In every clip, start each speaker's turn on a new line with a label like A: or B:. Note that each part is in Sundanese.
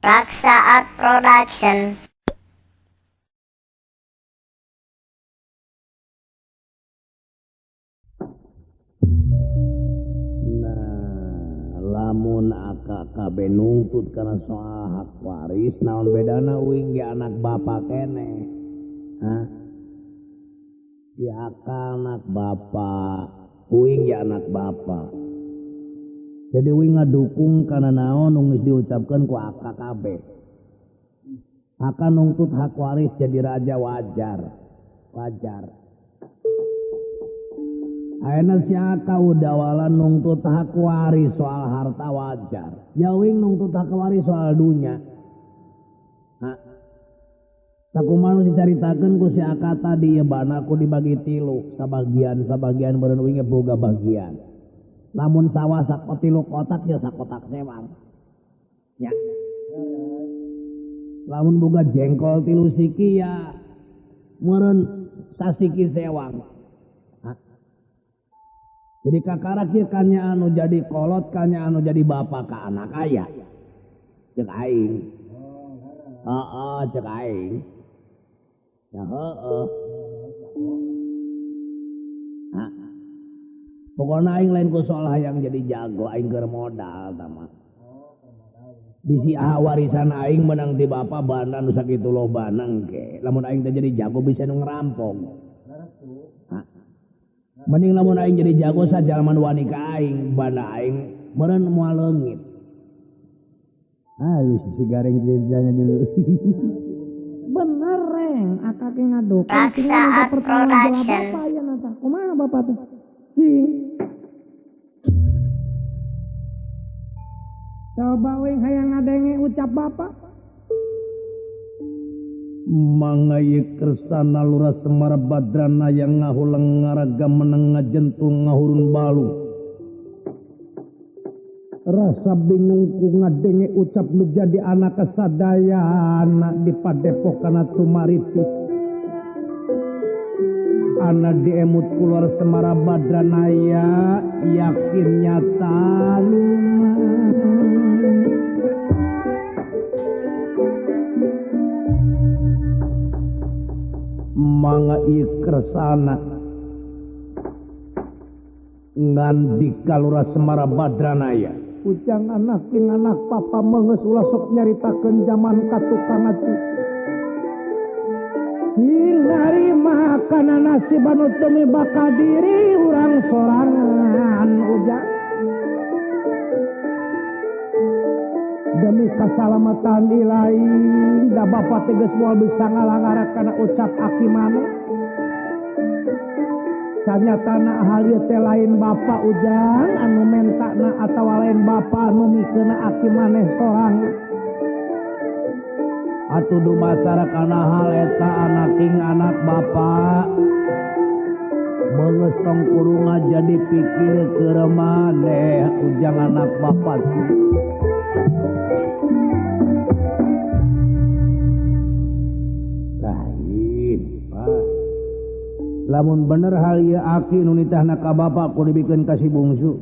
A: Raksa Art Production.
B: Nah, lamun AKKB nungtut karena soal hak waris naon bedana uing ge anak bapak keneh. Hah? Si Aka anak bapak, uing ge anak bapak. Jadi uing ngadukung karena naon nu geus diucapkeun ku AKKB. Aka nungtut hak waris jadi raja wajar. Wajar. Ayeuna si Aka udawalan nungtut hak waris soal harta wajar. Ya uing nungtut hak waris soal dunya. Hah? Sakumaha nu dicaritakeun ku si Aka tadi ya bana ku dibagi tilu, sabagian-sabagian meureun uing ge boga bagian. Lamun sawah sakotilu kotak ya sakotak sewang. Ya. Lamun boga jengkol tilu siki ya meureun sasiki sewang. Hah? Jadi kakarak ieu kanya anu jadi kolot, kanya anu jadi bapak ka anak aya. Cek aing. Heeh, cek aing. Ya heeh. Hah? Pokokna aing lain ku soal hayang jadi jago, aing keur modal tah mah. Bisi warisan aing menang ti bapa banda nu sakitu lobana engke. Lamun aing teh jadi jago bisa nu ngerampok. Hah? Mending lamun aing jadi jago sajalma nu wani ka aing, banda aing meureun moal leungit. Ah, si gareng ceritanya dulu.
C: Bener reng, akak ngadukung
A: Raksa Art Production.
C: Bapak ya nata. Kumaha bapak tuh? Cing. Coba wing hayang ngadenge ucap bapak.
B: Mangayi kersana lurah Semar Badrana yang ngahuleng ngaraga meneng ngajentul ngahurun balu. Rasa bingungku ngadenge ucap nu jadi anak kasadayana di padepokan Tumaritis. Anak diemut keluar Semara Badranaya yakin nyata manga ieu kersana ngandika Lurah Semara Badranaya.
C: Ujang anak jeung anak papa meungeus ulah sok nyaritakeun zaman ka tukang atuh. Sing narima kana nasib anu teu mibaka diri urang sorangan ujang. Demi kasalamatan ilahi da bapa teh geus moal bisa ngalangarat kana ucap aki maneh. Sanyatana hal ieu teh lain bapa ujang anu mentana atawa lain bapa anu mikeuna aki maneh sorangan.
B: Atuh dumasar kana hal eta anak king anak bapa beungeus tong kurunga jadi pikir keur maneh ujang anak bapa. Lain Pak. Lamun bener hal ieu aki nu nitahna ka bapa ku dibikeun ka si bungsu.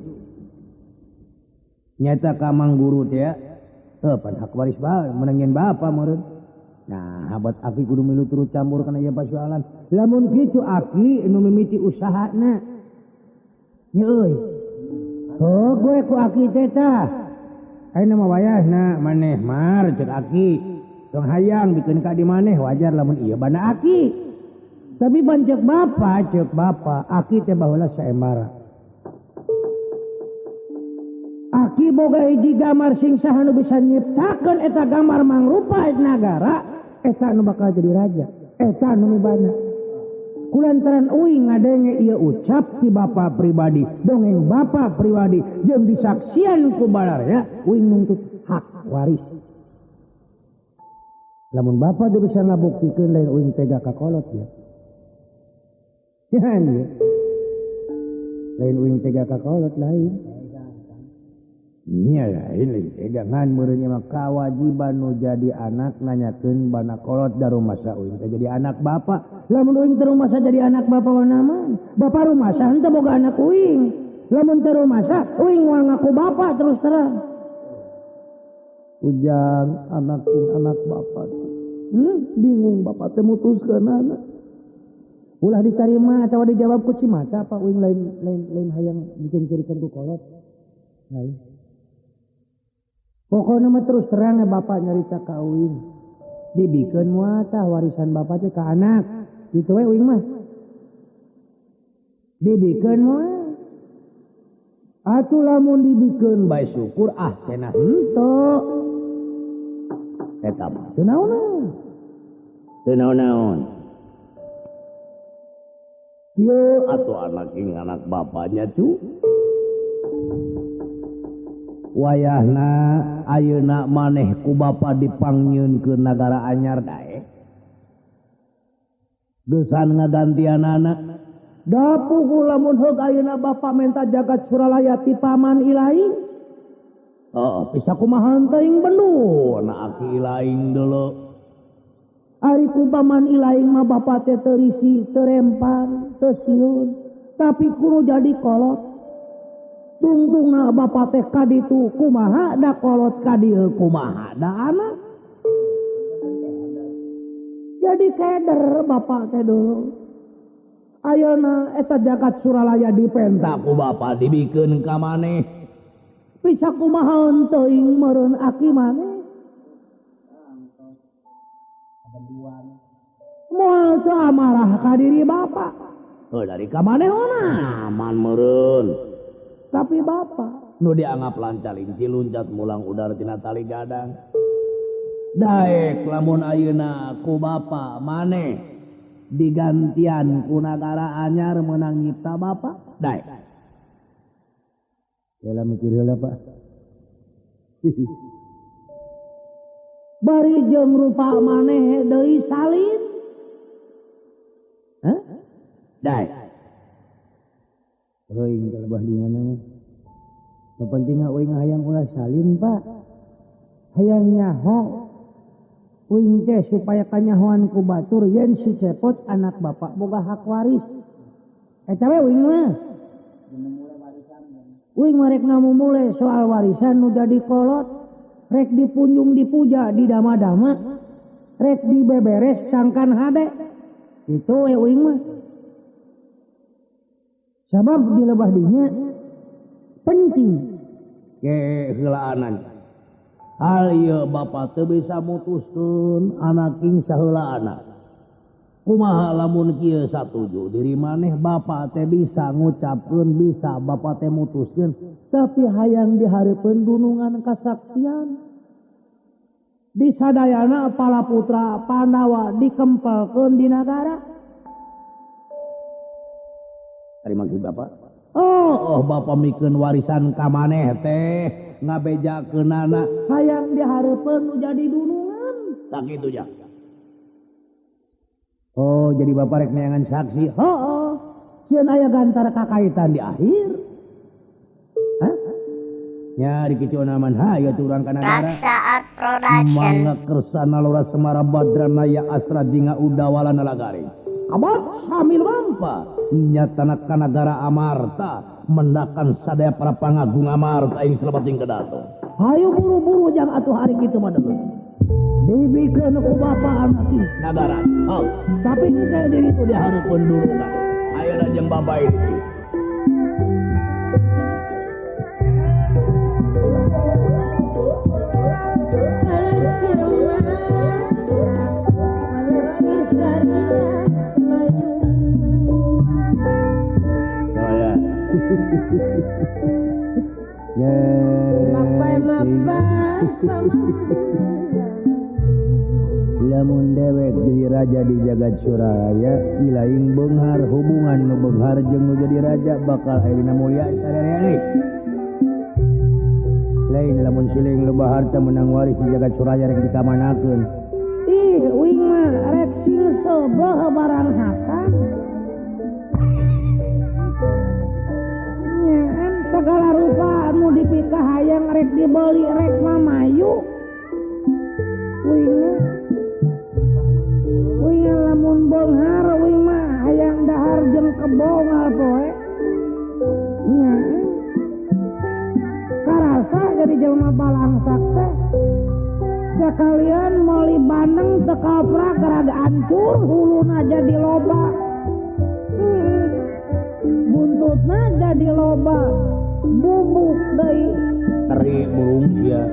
B: Nyata ka Mang Guru teh ya. Heuh pan hak waris bae meunang bapa meureun. Nah, habat aki kudu milu turut campur kana ieu pasualan. Lamun kitu aki nu mimiti usahana. Nya euy. Heuh gue ku aki teh tah. Ayeuna mah wayahna maneh mar ceuk aki. Tong hayang bikeun ka di maneh wajar lamun ieu bana aki. Tapi ban ceuk bapa, aki teh baheula saembara.
C: Aki boga hiji gambar sing saha nu bisa nyiptakeun eta gambar mangrupa nagara, eta nu bakal jadi raja, eta nu mibana. Kulantaran uing ngadenge ieu ucap ti bapa pribadi, dongeng bapa pribadi jeung disaksian ku balarya, uing nuntut hak waris. Lamun bapa teu bisa ngabuktikeun lain uing tega ka kolot ya. Ya, lain uing tega ka kolot lain.
B: Nya lain lain tega ngan meureun mah kawajiban nu jadi anak nanyakeun bana kolot da rumasa uing teh jadi anak bapa.
C: Lamun uing teu rumasa jadi anak bapa wana mah. Bapa rumasa henteu boga anak uing. Lamun teu rumasa uing moal ngaku bapa terus terang. Ujang anak anak bapak. Bingung bapak teh mutuskeun anak. Ulah diterima atawa dijawab ku cimata apa uing lain lain lain hayang dicuri-curikan ku kolot. Lain. Pokoknya mah terus terang ya bapak nyarita ka uing. Dibikeun moal tah warisan bapak teh ka anak. Kitu we uing mah. Dibikeun moal. Atuh lamun dibikeun bae syukur ah cenah henteu. Eta mah teu naon-naon.
B: Teu naon-naon. Kieu atuh anak ing anak bapaknya cu. Wayahna ayeuna maneh ku bapa dipangnyieunkeun nagara anyar daek. Geusan ngagantianana.
C: Dapuh lamun heug ayeuna bapa menta jagat Suralaya ti paman Ilaing.
B: Oh, bisa kumaha teuing benduna aki Ilaing deuleu.
C: Ari ku paman Ilaing mah bapa teh teu risi, teu rempan, teu sieun, tapi kudu jadi kolot. Tungtungna bapa teh ka ditu kumaha da kolot ka dieu kumaha da anak. Jadi keder bapak teh dulu. Ayeuna eta jagat Suralaya dipenta
B: ku bapa dibikeun ka maneh.
C: Bisa kumaha teuing meureun aki maneh. Moal teu amarah ka diri bapa.
B: Heuh dari ka maneh aman meureun.
C: Tapi bapa
B: nu dianggap lancar linci luncat mulang udar tina tali gadang. Daek lamun ayeuna ku bapa maneh digantian ku nagara anyar meunang nyipta bapa daek.
C: Heula mikir heula Pak. Bari jeung rupa maneh deui salin.
B: Hah? Daek.
C: Euing kalebah dinya mah. Nu penting euing hayang ulah salin Pak. Hayang nyaho. Uing teh supaya kanyahoan ku batur yen si Cepot anak bapak boga hak waris. Eta we uing mah. Uing mah rek ngamumule soal warisan nu jadi kolot, rek dipunjung dipuja di dama-dama, rek dibeberes sangkan hade. Itu we uing mah. Sabab di lebah dinya penting
B: ke heulaanan. Hal ieu bapa teu bisa mutuskeun anak ing saheulaana. Kumaha lamun kieu satuju diri maneh bapa teh bisa ngucapkeun bisa bapa teh mutuskeun
C: tapi hayang dihareupeun dunungan kasaksian. Disadayana para putra Pandawa dikempelkeun di nagara.
B: Terima kasih bapak. Oh, bapak mikeun warisan ka maneh teh ngabejakeunana
C: hayang dihareupeun nu jadi dunungan.
B: Sakitu ja. Oh, jadi bapak rek neangan saksi.
C: Heuh. Sieun aya gantar kakaitan di akhir.
B: Hah? Nya dikicuan aman hayo urang ka nagara.
A: Saat Production.
B: Mangga kersana lora Semara Badranaya Astra Jinga Udawala Nalagari. Abot samil mampa nyatana ka nagara Amarta mendakan sadaya para pangagung Amarta ing selebating kedaton.
C: Hayu buru-buru jang atuh hari kitu mah deuleu. Dibikeun ku bapa anak
B: nagara. Oh, tapi teh diri itu dihareupeun dunungan. Ayeuna jeung bapa ini.
C: Lamun dewek jadi raja di jagat Suralaya, ilaing beunghar hubungan nu beunghar jeung nu jadi raja bakal aya dina mulya sarere. Lain lamun siling loba harta menang waris di jagat Suralaya rek dikamanakeun. Ih, uing mah rek sing sobeh barang hakan. Nyaan segala rupa nu dipikahayang rek dibeli rek mamayu. Uing mah uing lamun beunghar uing mah hayang dahar jeung kebo ngal poe. Nya. Karasa jadi jelema balangsak teh. Sekalian meuli bandeng teu kaprak rada hancur huluna jadi loba. Buntutna jadi loba. Bubuk deui.
B: Teri burung sia.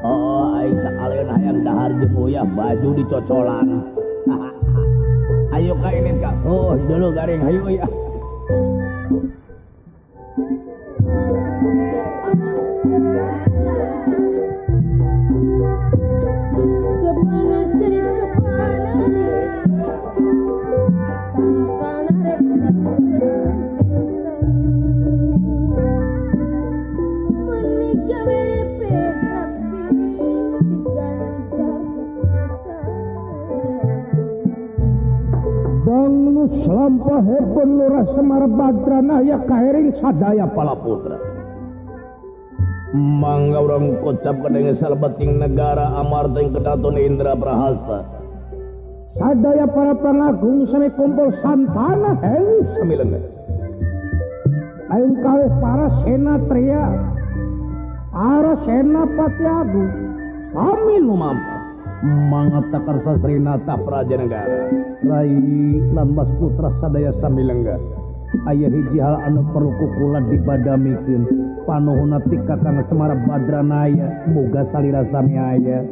B: Oh, aing sakalian hayang dahar jeung uyah baju dicocolan. Ayo ka ini ka. Oh, dulu garing hayu ya.
C: Selampahipun Lurah Semar Badranaya kahering sadaya
B: palaputra. Mangga urang kocap kadenge salebeting negara amarta ing kedaton Indra Prahasta.
C: Sadaya para pangagung sami kumpul santana heng
B: sami lengan.
C: Aing kalih para senatria, para senapati agung
B: sami lumampah. Mangga takarsa Srinata Praja Negara. Rai lan Mas Putra sadaya sami lenggah. Aya hiji hal anu perlu kukula dibadamikeun. Panuhunna ti Kakang Semar Badranaya muga salira sami aya.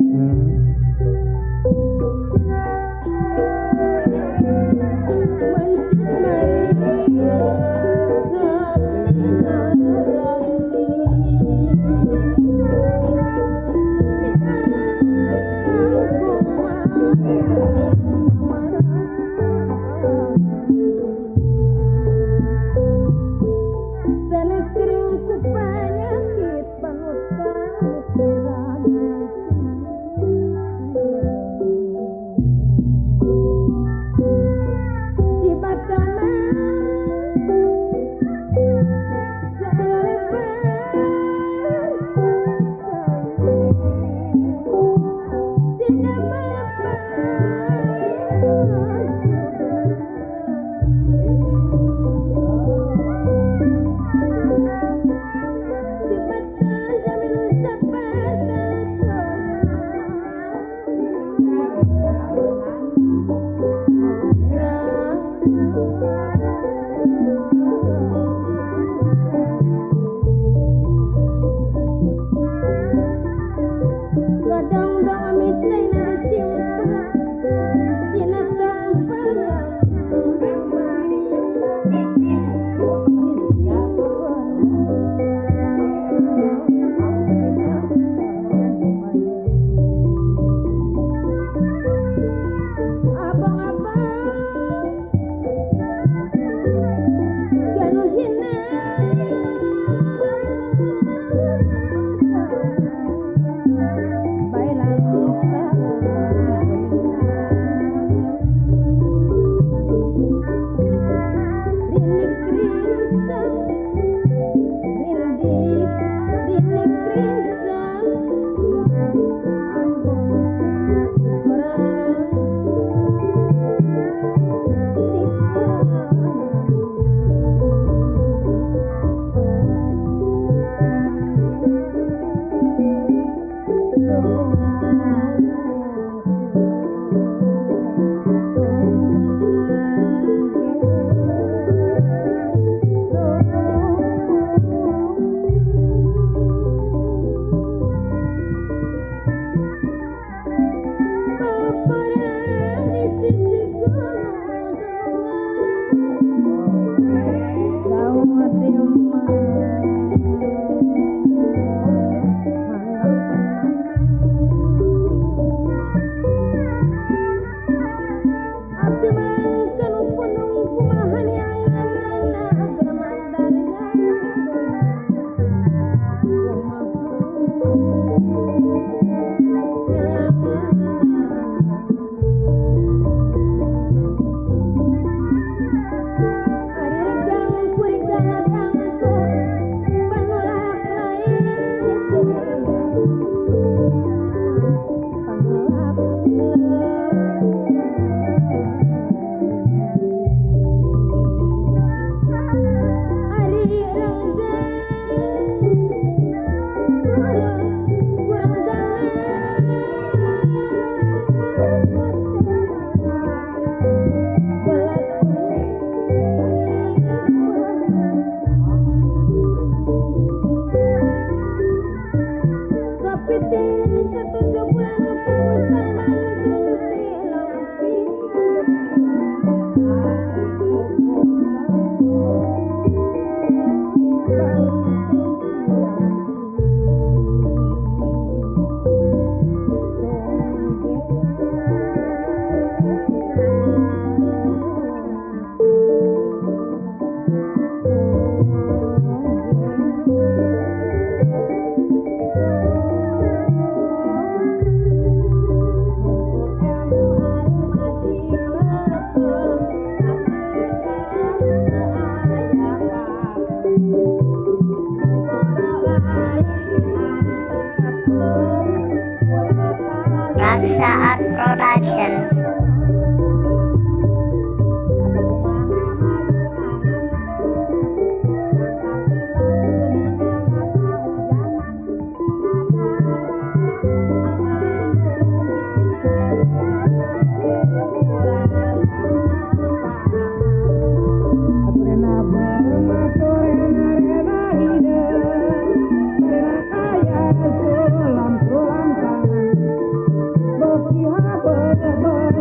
A: Saat Production.
C: Bye.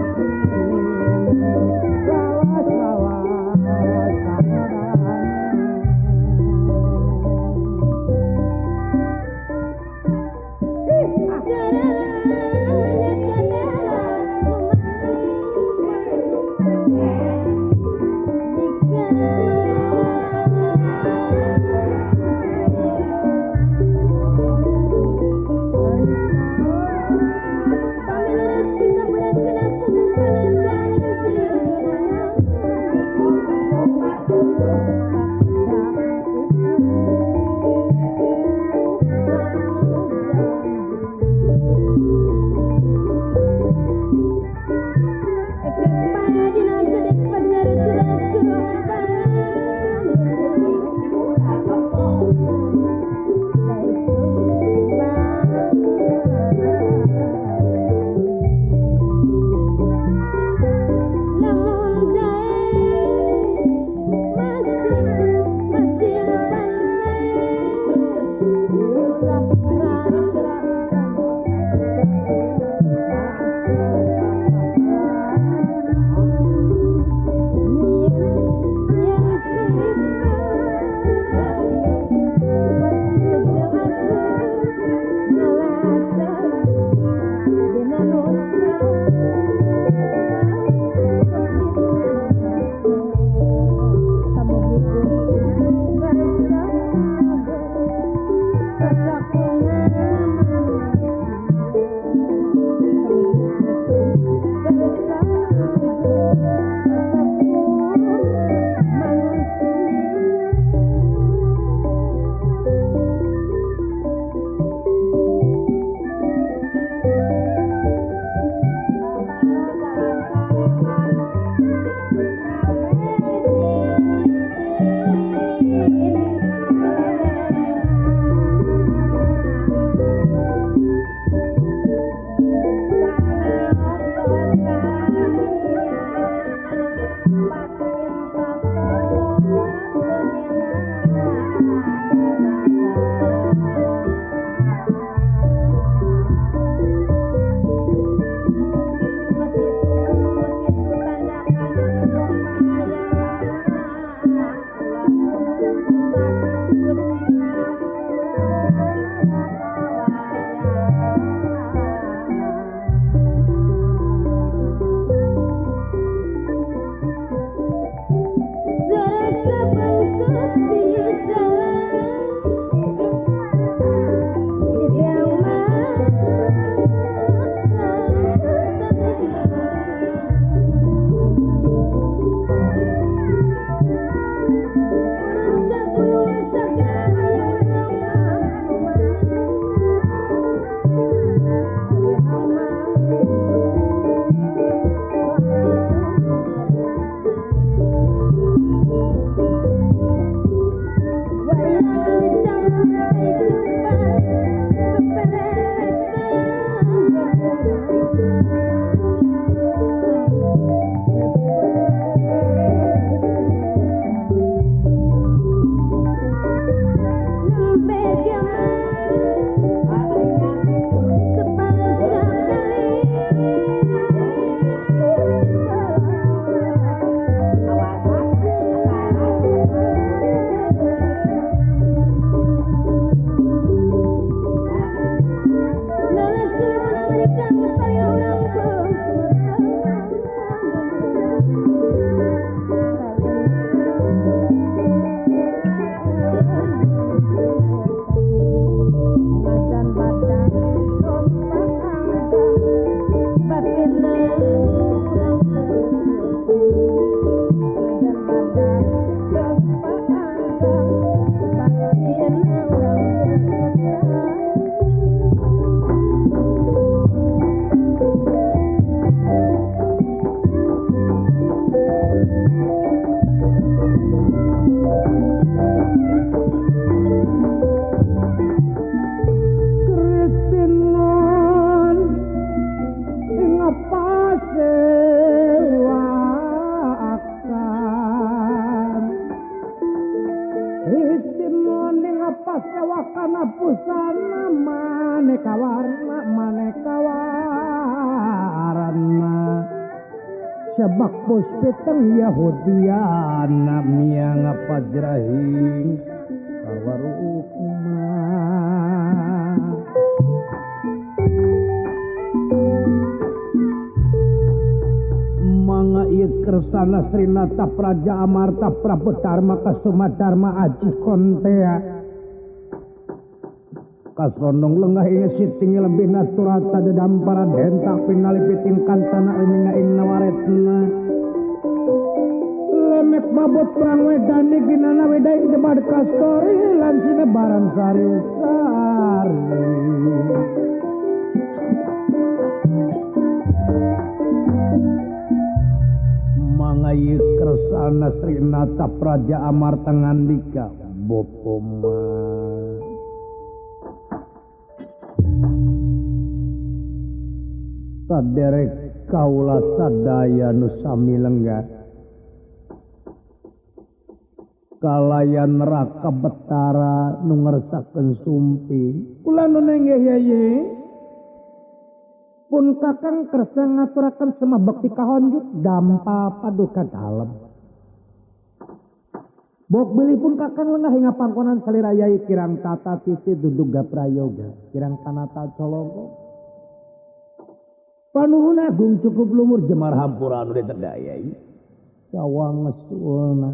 C: Maneka warna maneka warna sebab puspiteng Yahudiana miang pajrahing kawarukma manga ieu kersana Srinata Praja Amarta Prabu Dharma Kasuma Dharma Aji Kontea kasondong lengah ing siting lebih naturata dedampara dentak pinalipiting kancana ininga ing nawaretna lemek babot perang wedani ginana wedaing jebad kastori lan sinebaran sari sari mangayi kersana Srinata Praja Amarta ngandika bopoma saderek kaula sadaya nu sami lenggah kalayan Raka Betara nu ngersakeun sumpi kula nu nenggeh yai pun kakang kersa ngaturaken semah bekti kahonjuk dampa paduka dalem bok bilih pun kakang lengah hingga pangkonan salira yai kirang tata titi duduga prayoga kirang kanata cologo panuhun agung cukup lumur jemar hampura anu ditedayai sawang ngesulna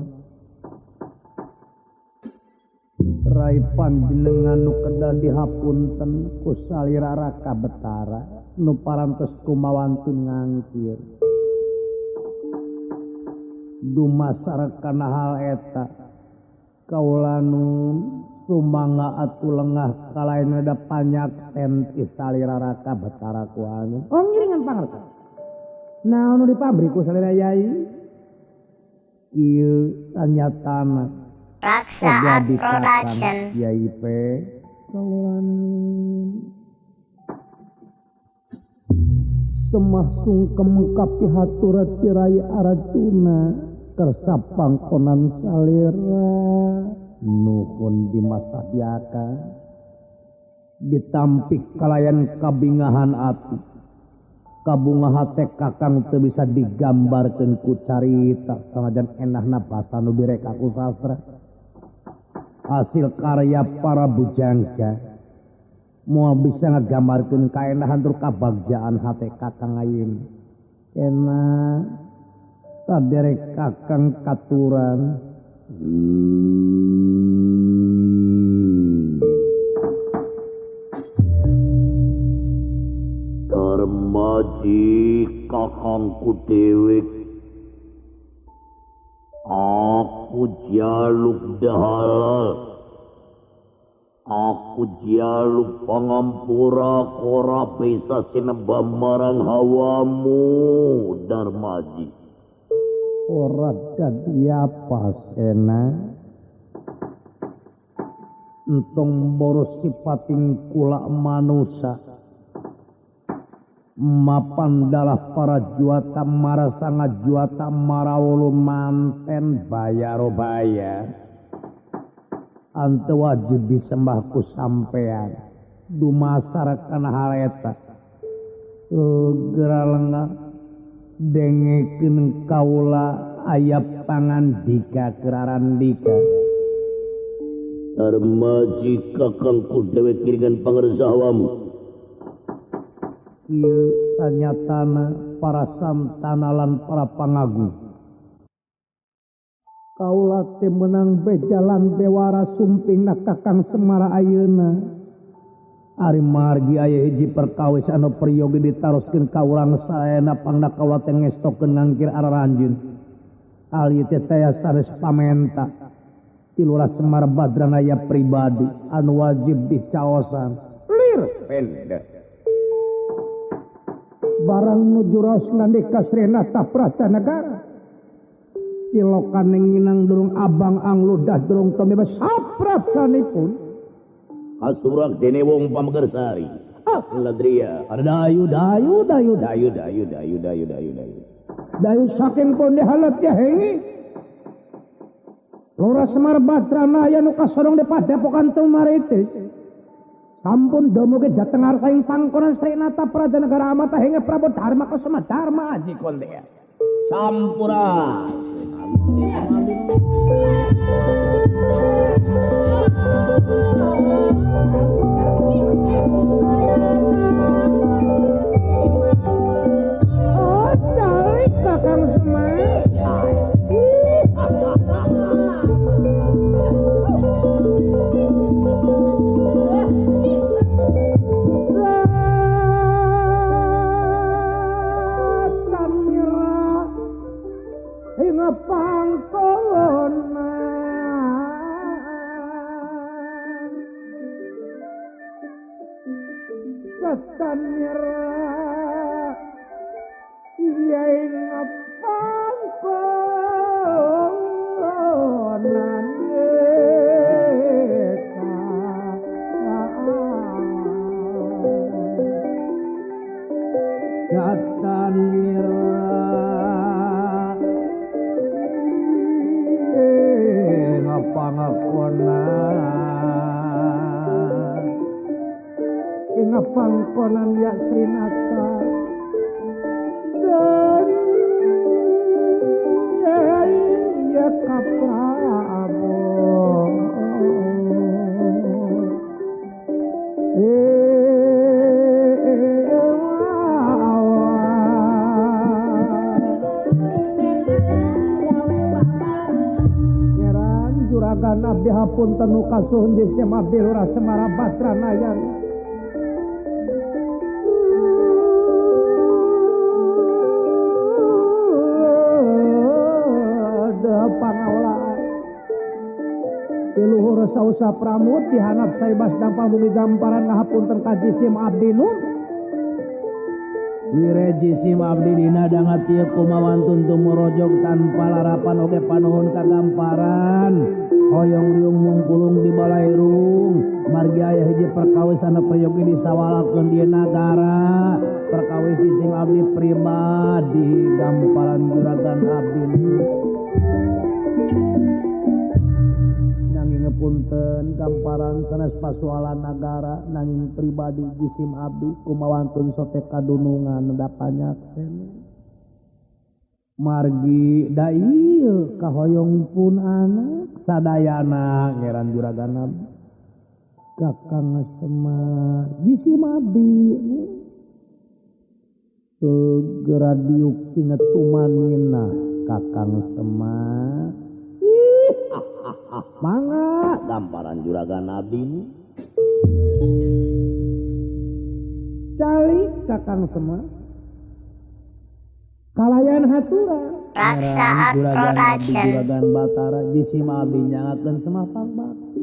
C: rai panjenengan nu kedah dihapunten ku salira Raka Betara nu parantos kumawantun ngangkir dumasar kana hal eta kaula nu sumangga atuh lengah kalayan ada panyaksen ti salira Raka Betara ku anu oh ngiringan pangarsa naon nu dipabrik ku salira yai ieu sanyatana
A: Raksa Production
C: Yai P kawan semah sungkem kapihatur tirai Arjuna kersa pangkonan salira nuhun dimasadiaka ditampik kalayan kabingahan ati kabunga hate kakang teu bisa digambarkeun ku carita sanajan enahna basa nu direka ku sastra hasil karya para bujangga moal bisa ngagambarkeun kaenahan tur kabagjaan hate kakang ayeuna enak saderek kakang katuran
D: Darmaji kakangku dewek aku jaluk dahalal aku jaluk pangampura ora bisa sinebah marang hawamu Darmaji
C: ora dadi apa sena entong boros sipating kula manusa mapan dalah para juata marasanga juata marawulu manten bayaro bayar ante wajib disembah ku sampean dumasar kana hal eta geura lengah dengekeun kaula aya pangandika kerarandika
D: Darmaji kakangku dewek kiringan pangersa hawamu
C: ieu sanyatana para santana lan para pangagung kaula teh meunang bejalan bewara sumpingna kakang Semara ayeuna ari margi aya hiji perkawis anu peryogi ditaroskeun ka urang saena pangna kaula teh ngestokeun ngangkir araranjeun hal ieu teh taya sanes pamenta ti Lurah Semar Badranaya pribadi anu wajib dicaosan lir
D: penda
C: barang nuju raos ngandika Srinata Pracanegara silokan nginang durung abang angludah durung tumibas sapratanipun
D: asurak dene wong Pamegersari ladria dayu dayu dayu dayu dayu dayu dayu dayu dayu
C: dayu saking konde halat ya hengi Lurah Semar Badranaya nu kasorong di padepokan Tumaritis Sampun dumugi dhateng ngarsaing pangkonan Sri Nata Praja Negara Amata hingga Prabu Dharma Kusuma Dharma Aji Konde.
D: Sampura.
C: Oh, calik Kakang Semar. Pangkonan ya Srinata dan ya Kaprabu Ngeran juragan abdi hapunten nu kasuhun di Sem abdi Lurah Semara Batra Nayan. Luhur sausa pramut dihanap saibas dampal bumi gamparan ngahapunten ka jisim abdi nun
B: wire jisim abdi dina dangat ieu kumawantun tumurojog tanpa larapan oge panuhun ka gamparan hoyong riung mungkulung di balairung margi aya hiji perkawis anu peryogi disawalakeun di nagara perkawis jisim abdi pribadi gamparan juragan abdi punten gamparan sanes pasualan nagara nanging pribadi jisim abdi kumawantun sote kadunungan dapanyak sene margi da ieu kahoyong pun anak sadayana ngeran juragan abdi Kakang Semar jisim abdi segera diuk singet tumanina Kakang Semar.
D: Mangga gamparan juragan abdi
C: calik Kakang Semar kalayan hatura
A: Raksa
B: juragan abdi
A: Production.
B: juragan Batara jisim abdi nyangatkeun Semar pangbakti.